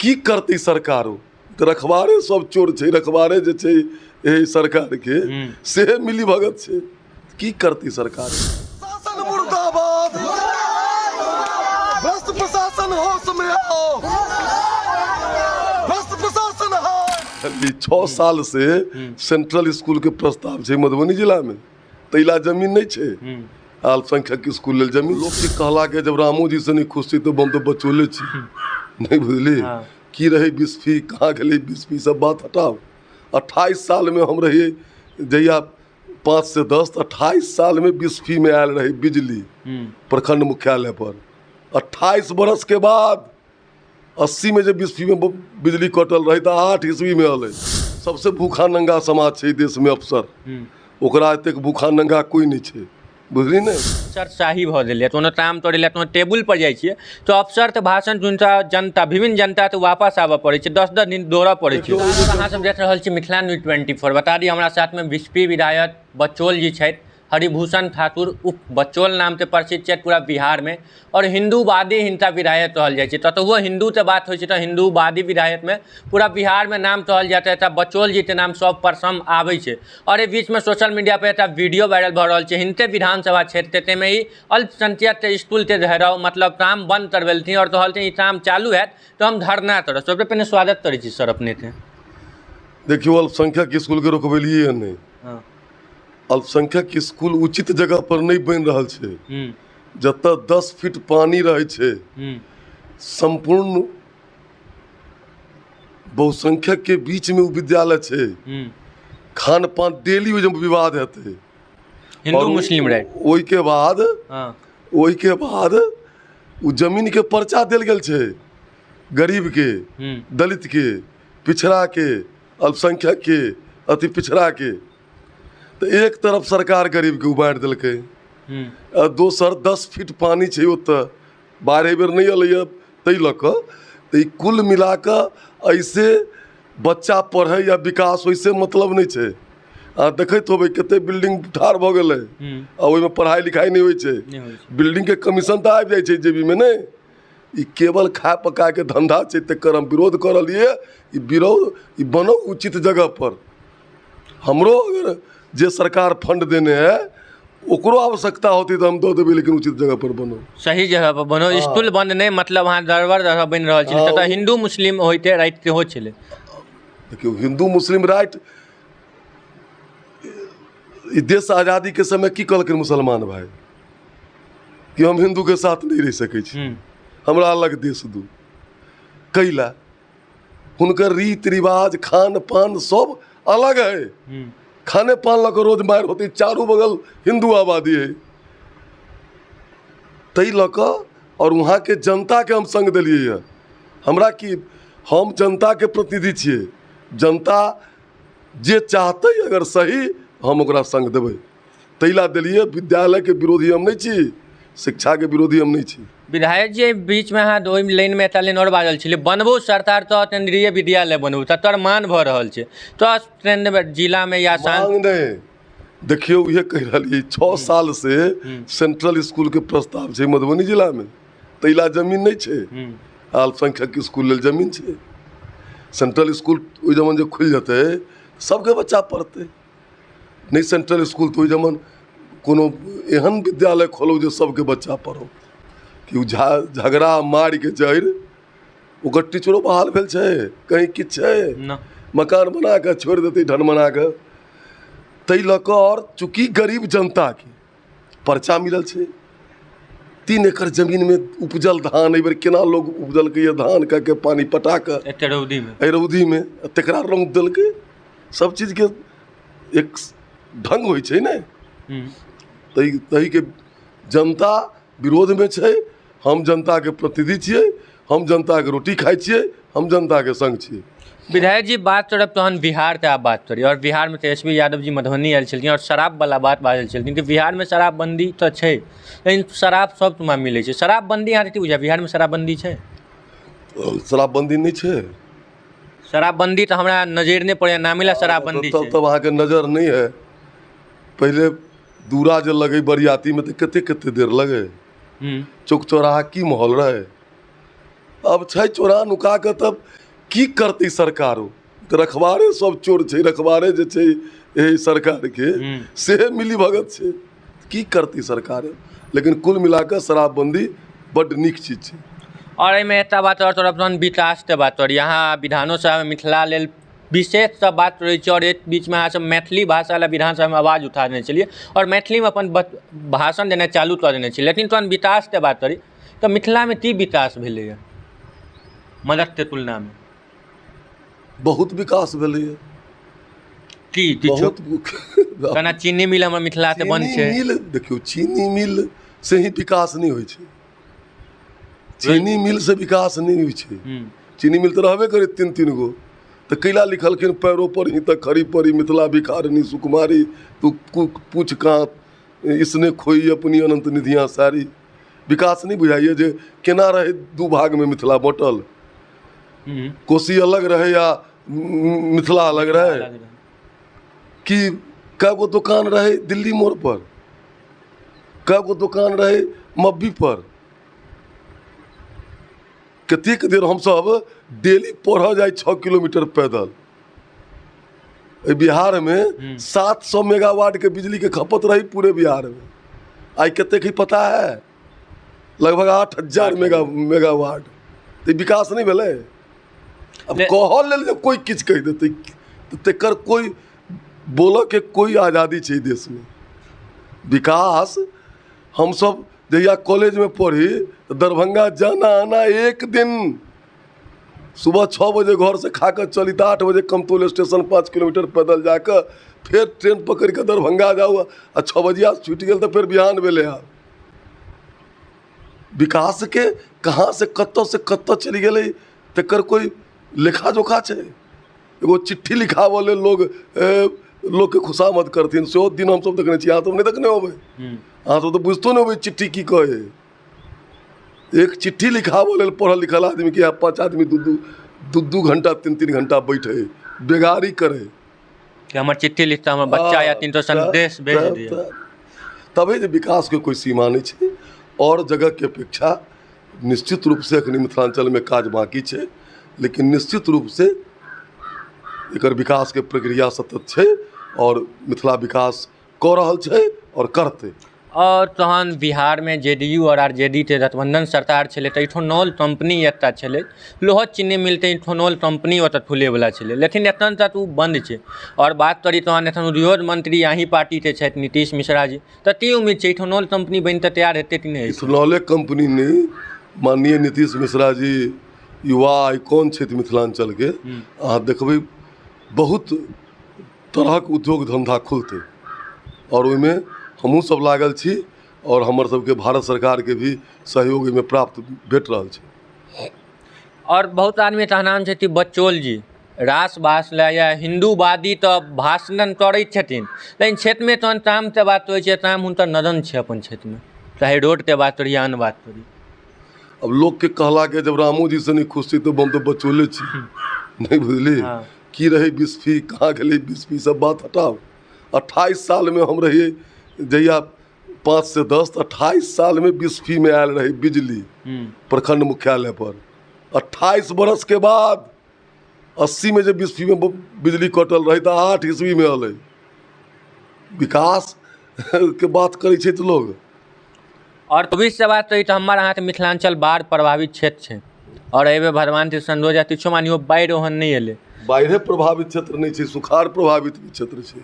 की करतै सरकारो? तऽ रखबारे सब चोर छै, रखबारे जे छै एहि सरकारके से मिली भगत छै। की करतै सरकार? शासन मुर्दाबाद, भ्रष्ट प्रशासन होश में आओ, भ्रष्ट प्रशासन हाय। 6 साल से सेंट्रल स्कूल के प्रस्ताव छै मधुबनी जिला में, तैला जमीन नहीं छै। अल्पसंख्यक स्कूल लेल जमीन लोक के कहला के जब रामो जी से नहीं खुश छी तो हम तो बचौले छी, नहीं बुझली? की रहे बिस्फी, कहाँ गेलै बिस्फी, सब बात हटाओ। 28 साल में हम रहिए जहिया 5 से 10, 28 साल में बिस्फी में आयल रहे बिजली प्रखंड मुख्यालय पर। 28 बरस के बाद 80 में जब बिस्फी में बिजली कटल रहे तो 8 ईस्वी में अलै। सबसे भूखा नंगा समाज छै देश में अफसर, ओकरा एतेक भूखा नंगा कोई नहीं छै, बुझली ने? अफसर शाही भऽ गेलै, कोनो काम तोड़ै लए कोनो टेबुल पर जाइ छियै तऽ अफसर तऽ भाषण सुनि जनता विभिन्न जनता तऽ वापस आबऽ पड़ै छै, 10-10 दिन दौड़ऽ पड़ै छै। अहाँ सब देख रहल छी मिथिला न्यूज 24। बता दी हमरा साथमे बिस्फी विधायक बचौल जी छथि, हरिभूषण ठाकुर उप बचौल नामसँ प्रसिद्ध छथि पूरा बिहारमे, और हिंदूवादी हिनका विधायक कहल जाइ छै। ततबो हिंदूके बात होइ छै तऽ हिंदूवादी विधायकमे पूरा बिहारमे नाम कहल जाइत छै, बचौल जीके नाम सब प्रथम आबै छै। और एहि बीचमे सोशल मीडिया पर एकटा वीडियो वायरल भऽ रहल छै, हिनके विधानसभा क्षेत्र ताहिमे ई अल्पसंख्यक स्कूलके घेराव मतलब काम बंद करबेलथिन और कहलथिन ई काम चालू हैत तऽ हम धरना करब। सबसँ पहिने स्वागत करै छी सर अपनेके। देखियौ, अल्पसंख्यक स्कूलके रोकबेलियै हँ नहि। अल्पसंख्यक स्कूल उचित जगह पर नहि बनि रहल छै, जतऽ 10 फीट पानी रहै छै। सम्पूर्ण बहुसंख्यक के बीच में उ विद्यालय छै। खान पान डेली ओहि विवाद हेतै, हिंदू मुस्लिम राइट। ओहिके बाद ओहिके बाद उ जमीन के पर्चा देल गेल छै गरीब के, दलित के, पिछड़ा के, अल्पसंख्यक के, अति पिछड़ा के। तऽ एक तरफ सरकार गरीब के उबारि देलकै, आ दोसर 10 फीट पानी छै ओतऽ, बाढ़ि बेर नहि एलैए ताहि लऽ कऽ। तऽ ई कुल मिला कऽ ऐसे बच्चा पढ़ै या विकास ओहिसे मतलब नहि छै। अहाँ देखैत होबै कते बिल्डिंग ठाढ़ भऽ गेलै आ ओहिमे पढ़ाइ लिखाइ नहि होइ छै। बिल्डिंगके कमीशन तऽ आबि जाइ छै जेबीमे, नहि? ई केवल खाय पकाके धंधा छै, तकर हम विरोध कऽ रहलियै। ई विरोध ई बनो उचित जगह पर। हमरो अगर जे सरकार फंड देने है ओकरो आवश्यकता होती तऽ हम दऽ देबै, लेकिन उचित जगह पर बनो, सही जगह पर बनो। स्कूल बंद नहि, मतलब अहाँ गड़बड़ जगह बनि रहल छै। ततऽ हिंदू मुस्लिम होइते राइट सेहो छलै। देखियौ, हिंदू मुस्लिम राइट ई देश आजादी के समय की कहलखिन मुसलमान भाई कि हम हिंदू के साथ नहीं रहि सकै छी, हमरा अलग देश दू। कैला? हुनकर रीति रिवाज खान पान सब अलग है। खाने पान लऽ कऽ रोज मारि होतै, चारू बगल हिंदू आबादी है, ताहि लऽ कऽ। और वहाँके जनताके हम संग देलियै हँ। हमरा की, हम जनताके प्रतिनिधि छियै। जनता जे चाहतै अगर सही, हम ओकरा संग देबै, ताहि लए देलियै। विद्यालयके विरोधी हम नहि छी, शिक्षाके विरोधी हम नहि छी। विधायक जी, बीचमे अहाँ ओहि लाइनमे एकटा लाइन आओर बाजल छलियै, बनबू सरकार तऽ केन्द्रीय विद्यालय बनबू, तकर मान भऽ रहल छै तऽ केन्द्र जिलामे या मांग नहि। देखियौ, इहे कहि रहलियै, 6 साल से सेंट्रल स्कूल के प्रस्ताव छै मधुबनी जिलामे, तैला जमीन नहि छै। अल्पसंख्यक स्कूल लेल जमीन छै। सेंट्रल स्कूल ओहि जमन जे खुलि जेतै सबके बच्चा पढ़तै। नहि सेंट्रल स्कूल तऽ ओहि जमन कोनो एहन विद्यालय खोलू जे सबके बच्चा पढ़ो। कि ओ झगड़ा मारिके जड़ि ओकर टीचरो बहाल भेल छै, कहीं किछु छै, मकान बना कऽ छोड़ि देतै ढनमना कऽ। ताहि लऽ कऽ, आओर चूँकि गरीब जनताके पर्चा मिलल छै, 3 एकड़ जमीनमे उपजल धान एहिबेर केना लोग उपजलकै धान कऽ के पानी पटा कऽ एते रौदीमे, एहि रौदीमे, तकरा रौद देलकै। सब चीजके एक ढंग होइ छै ने। ताहिके जनता विरोधमे छै। हम जनताके प्रतिनिधि छियै, हम जनताके रोटी खाइ छियै, हम जनताके संग छियै। विधायक जी, बात करब तहन बिहारके आप बात करी। और बिहारमे तेजस्वी यादव जी मधुबनी आयल छलखिन और शराबवला बात बाजल छलखिन कि बिहारमे शराबबंदी तऽ छै, लेकिन शराब सब ठमा मिलै छै। शराबबंदी अहाँके की बुझाय, बिहारमे शराबबंदी छै? शराबबंदी नहि छै। शराबबंदी तऽ हमरा नजरि नहि पड़ैया, नामे लए शराबबंदी छै। तब अहाँके नजर नहि है। पहिले दूरा जे लगै बरियातीमे तऽ कते कते देर लगै, चौक चौराहा की माहौल रहै। अब छै चोरा नुका कऽ, तब की करतै सरकारो? तऽ रखवारे सब चोर छै, रखवारे जे छै एहि सरकारके से मिली भगत छै, की करतै सरकार? लेकिन कुल मिला कऽ शराबबंदी बड्ड नीक चीज छै। आओर एहिमे एकटा बात आओर तोरा, तहन विकासके बात करी। अहाँ विधानोसभामे मिथिला लेल विशेषसँ बात करै छी, आओर एक बीचमे अहाँसभ मैथिली भाषा लए विधानसभामे आवाज उठा देने छलियै आओर मैथिलीमे अपन भाषण देनाइ चालू कऽ देने छलियै। लेकिन तहन विकासके बात करी तऽ मिथिलामे की विकास भेलैए मददके तुलनामे? बहुत विकास भेलैए। की किछो? बहुत। केना चीनी मिल हमर मिथिलाके बंद चीनी छै। मिल देखियौ, चीनी मिल से ही विकास नहि होइ छै, चीनी मिल से विकास नहि होइ छै। चीनी मिल तऽ रहबे करै तीन तीन गो, तऽ कैला लिखलखिन पैरो पर ही तऽ खड़ी परी मिथिला भिखारनी सुकुमारी, तू पूछ कहाँ इसने खोई अपनी अनंत निधियाँ सारी। विकास नहि बुझाइए जे केना रहै दू भागमे मिथिला बँटल, कोसी अलग रहै या मिथिला अलग रहै? कि कए गो दोकान रहै दिल्ली मोड़ पर, कए गो दोकान रहै मब्बी पर? कतेक देर हमसभ डेली पढ़ऽ जाइ 6 किलोमीटर पैदल। एहि बिहारमे 700 मेगावाटके बिजलीके खपत रही पूरे बिहारमे, आइ कतेक ही पता है? लगभग 8000 मेगावाट। तऽ ई विकास नहि भेलै? आब कहऽ लेल जे कोइ किछु कहि देतै तऽ तकर कोइ बोलऽके कोइ आजादी छै देशमे? विकास हमसभ जहिया कॉलेजमे पढ़ी तऽ दरभंगा जाना आना एक दिन, सुबह 6 बजे घरसँ खा कऽ चली तऽ 8 बजे कमतौल स्टेशन 5 किलोमीटर पैदल जाकऽ फेर ट्रेन पकड़ि कऽ दरभंगा जाउ, आ 6 बजिया छुटि गेल तऽ फेर बिहान भेलै। आब विकासके कहाँ से कतऽ से कतऽ चलि गेलै तकर कोइ लेखा जोखा छै? एगो चिट्ठी लिखाबऽ लेल लोग लोकके खुशामद करथिन, सेहो दिन हमसभ देखने छी। अहाँ सब नहि देखने होबै, अहाँ सब तऽ बुझितो नहि होबै चिट्ठी की कहै। एक चिट्ठी लिखाबऽ लेल पढ़ल लिखल आदमीके यहाँ 5 आदमी दू दू दू दू घंटा 3 3 घंटा बैठे बेगारी करै कि हमर चिट्ठी लिखता हमर बच्चा या तीन संदेश भेज दिअ। तबे जे विकासके कोइ सीमा नहि छै। आओर जगहके अपेक्षा निश्चित रूपसँ एखन मिथिलाञ्चलमे काज बाँकी छै, लेकिन निश्चित रूपसँ एकर विकासके प्रक्रिया सतत छै आओर मिथिला विकास कऽ रहल छै आओर करतै। आओर तहन बिहारमे JDU आओर RJD के गठबंधन सरकार छलै तऽ इथेनॉल कम्पनी एकटा छलै, लोहट चीनी मिलतै, इथेनॉल कम्पनी ओतऽ खुलैवला छलै, लेकिन एखन तक ओ बन्द छै। आओर बात करी तहन एखन उद्योग मंत्री अहीं पार्टीके छथि नीतीश मिश्रा जी, तऽ की उम्मीद छै इथेनॉल कम्पनी बनि कऽ तैयार हेतै कि नहि? इथेनॉले कम्पनी नहि, माननीय नीतीश मिश्रा जी युवा आइकॉन छथि मिथिलाञ्चलके। अहाँ देखबै बहुत तरहक उद्योग धन्धा खुलतै आओर ओहिमे हमहूँ सब लागल छी आओर हमर सबके भारत सरकारके भी सहयोग एहिमे प्राप्त भेट रहल छै। आओर बहुत आदमी कहनाम छै कि बच्चोल जी रासभाष लए या हिन्दूवादी तऽ भाषण करै छथिन, लेकिन क्षेत्रमे तहन तामके बात होइ छै, ताम हुनकर नदन छै अपन क्षेत्रमे, चाहे रोडके बात करी या अन्य बात करी। अब लोकके कहलाके जब रामो जी से नहि खुश छी तऽ हम तऽ बचौले छी, नहि बुझली? की रहै बिस्फी, कहाँ गेलै बिस्फी, सब बात हटाउ। 28 सालमे हम रहियै जहिया 5 से 10, तऽ 28 सालमे बिस्फीमे आयल रहै बिजली प्रखंड मुख्यालय पर। 28 बरस के बाद 80 में जे बिस्फीमे बिजली कटल रहै तऽ 8 ईस्वीमे एलै। विकास के बात करै छै तऽ लोग। आओर भविष्य बात करी तऽ हमर अहाँके मिथिलाञ्चल बाढ़ि प्रभावित क्षेत्र छै, आओर एहिबेर भगवान के सन 2023 मानियो बाढ़ि ओहन नहि एलै। बाढ़िए प्रभावित क्षेत्र नहि छै, सुखाड़ प्रभावित भी क्षेत्र छै।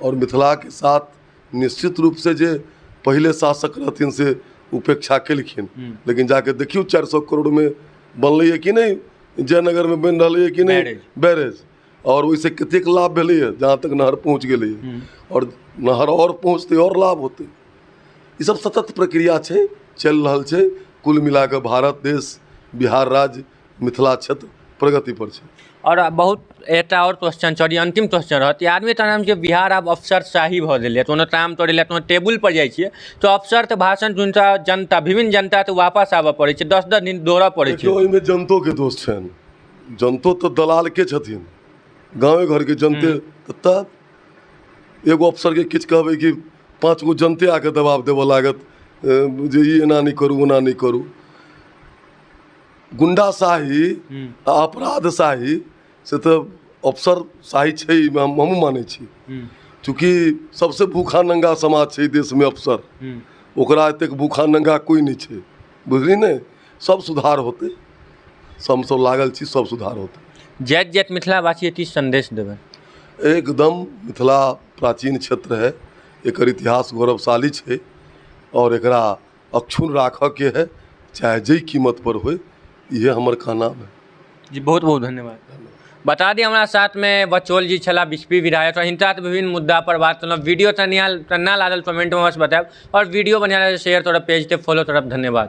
आओर मिथिलाके साथ निश्चित रूपसँ जे पहिले शासक रहथिन से उपेक्षा केलखिन, लेकिन जाके देखियौ 400 करोड़मे बनलैए कि नहि, जयनगरमे बनि रहलैए कि नहि बैरेज, आओर ओहिसँ कतेक लाभ भेलैए, जहाँ तक नहर पहुँच गेलैए, आओर नहर आओर पहुँचतै आओर लाभ होतै। ई सब सतत प्रक्रिया छै, चलि रहल छै। कुल मिलाकऽ भारत देश, बिहार राज्य, मिथिला क्षेत्र प्रगति पर छै। आओर बहुत एकटा आओर क्वेश्चन छै, अंतिम क्वेश्चन रहत। आदमी तऽ नाम छै बिहार आब अफसरशाही भऽ गेलै, कोनो काम करै लए कोनो टेबुल पर जाइ छियै तऽ अफसर तऽ भाषण सुनि कऽ जनता विभिन्न जनता तऽ वापस आबऽ पड़ै छै, 10 10 दिन दौड़ऽ पड़ै छै। ओहिमे जनतोके दोष छनि, जनतो तऽ दलालके छथिन, गाँवे घरके जनते। तऽ एगो अफसरके किछु कहबै कि 5 गो जनते आके दबाव देबऽ लागत जे ई एना नहि करू ओना नहि करू। गुण्डाशाही आ अपराधशाही से तऽ अफसरशाही छै, एहिमे हमहूँ मानै छी। चूँकि सबसे भूखा नंगा समाज छै देशमे अफसर, ओकरा एतेक भूखा नंगा कोइ नहि छै, बुझली ने। सब सुधार होतै, हमसब लागल छी, सब सुधार होतै। जाइत जाइत मिथिलावासी की संदेश देबै? एकदम मिथिला प्राचीन क्षेत्र है, एकर इतिहास गौरवशाली छै और एकरा अक्षुण्ण राखऽके है, चाहे जाहि कीमत पर होय, इहे हमर कहना है। जी बहुत बहुत धन्यवाद। बता दी हमरा साथ में बचौल जी छला, बिस्फी विधायक, और हिनका विभिन्न मुद्दा पर बात केलहुँ। वीडियो तनिया तन्ना लागल कमेंट में बस बतायब और वीडियो बढ़िया लागल शेयर तोरा, पेज के फॉलो करब। धन्यवाद।